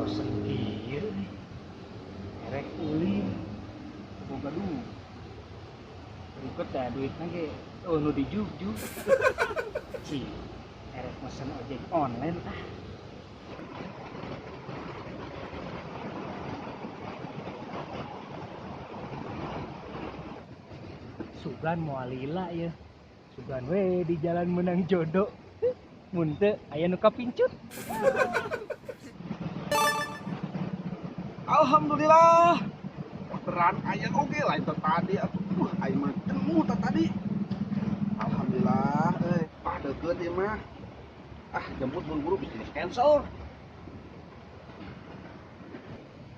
Bosen kieu nih. Erek ulin. Boga duit. Berikut dah duitnya ge. Oh nu dijugjug. Ci, erek mesen ojek online ah. Sugan moal lila ya. Sugan we di jalan menang jodoh. Mun teu aya nu kapincut. Alhamdulillah. Orderan aya oge lain teh tadi atuh. Aing mah jenuh teh tadi. Alhamdulillah euy, padekeun ieu mah. Ah, jemput buru-buru bisa di cancel.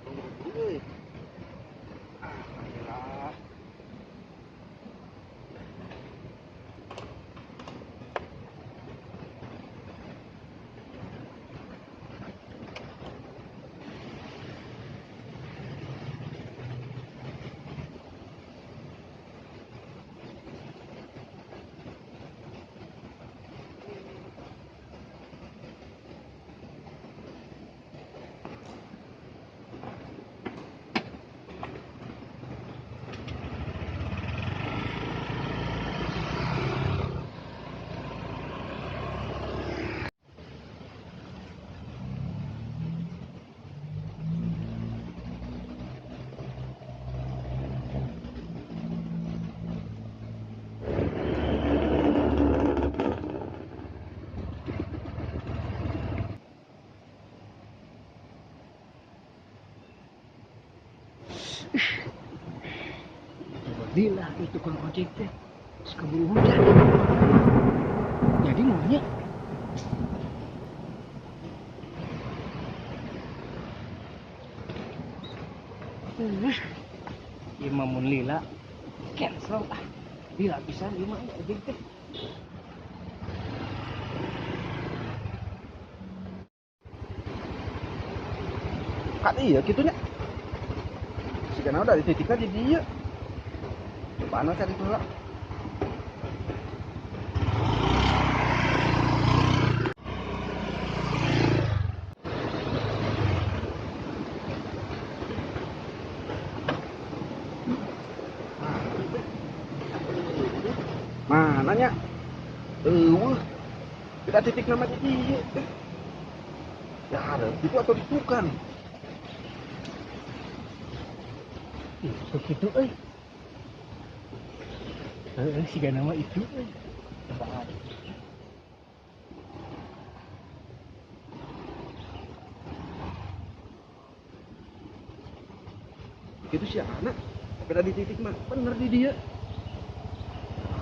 Buru-buru euy. Alhamdulillah. Lila itu tukang ojek teh keburu hujan. Jadi maunya ieu mah mun lila cancel ah. Lila pisan ieu mah ojek teh. Kat iya kitunya. Sigana udah dititikna di dieu. Cobaan cari heula. Mana nya? Eueuh. Kita titik nama di dieu. Ya, ada itu atau di tukang. Itu kitu euy. Heeh, siga nama itu euy. Cobaan. Itu si anak, tapi tadi titik mah bener di dia.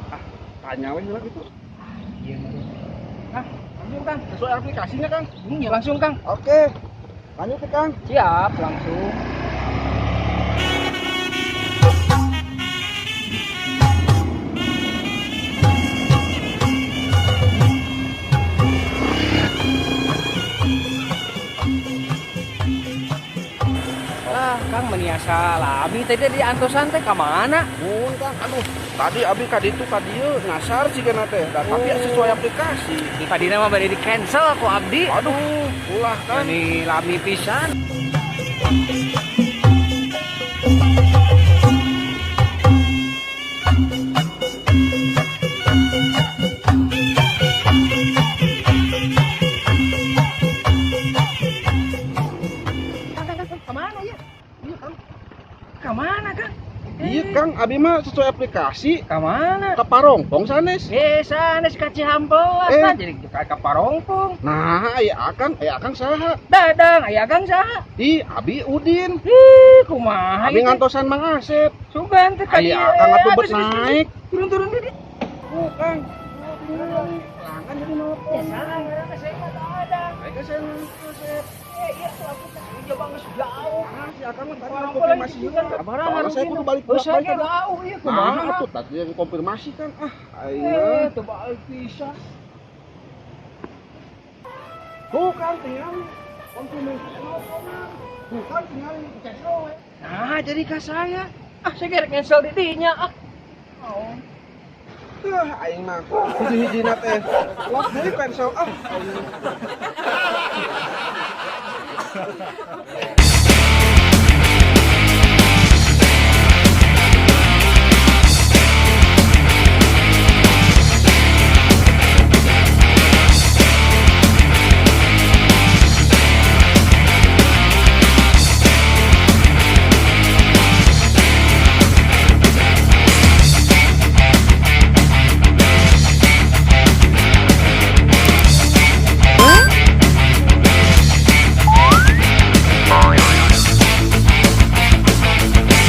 Ah, tanya weh lah gitu. Iya mah. Ah, langsung Kang, sesuai aplikasinya Kang. Iya, langsung Kang. Oke. Lanjut ke Kang. Siap, langsung. Kang meniasa lami tadi di antosan teh ka mana? Mun Kang, aduh, tadi abi ka ditu ka dieu nyasar sigana teh. Da, tapi sesuai aplikasi. Tadina mah bade di cancel ku abdi. Aduh, ulah Kang. Ini lami pisan. Kemana Kang? Iya Kang, abi mah sesuai aplikasi. Kemana? Ke Parongpong sanes. Sanes ka Cihampelas kan jadi ka Parongpong. Nah, aya akang saha? Dadang, aya akang saha? Ih, abi Udin. Ih, kumaha Abi ngantosan Mang Asep. Sugan teh ka dieu. Aya akang atuh bet naik. Turun-turun di. Oh, Kang. Pelanggan jadi nelpon. Ya salah ngaranna saya mah Dadang. Ayo saya Asep. Iya tuh aku teh coba geus jauh. Ah, si akang mah tadi konfirmasi juga. Kabar saya kudu balik bolak balik. Jauh ieu kumaha? Nah, atuh tadi yang konfirmasi kan. Ah, ayeuna teu balik pisan. Tuh Kang tinggal konfirmasi nelponan. Bukan tinggal cancel we. Nah, jadi ka saya. Ah, saya kira cancel di dinya ah. Oh. Aing mah hiji-hijina teh. Lock deui cancel ah.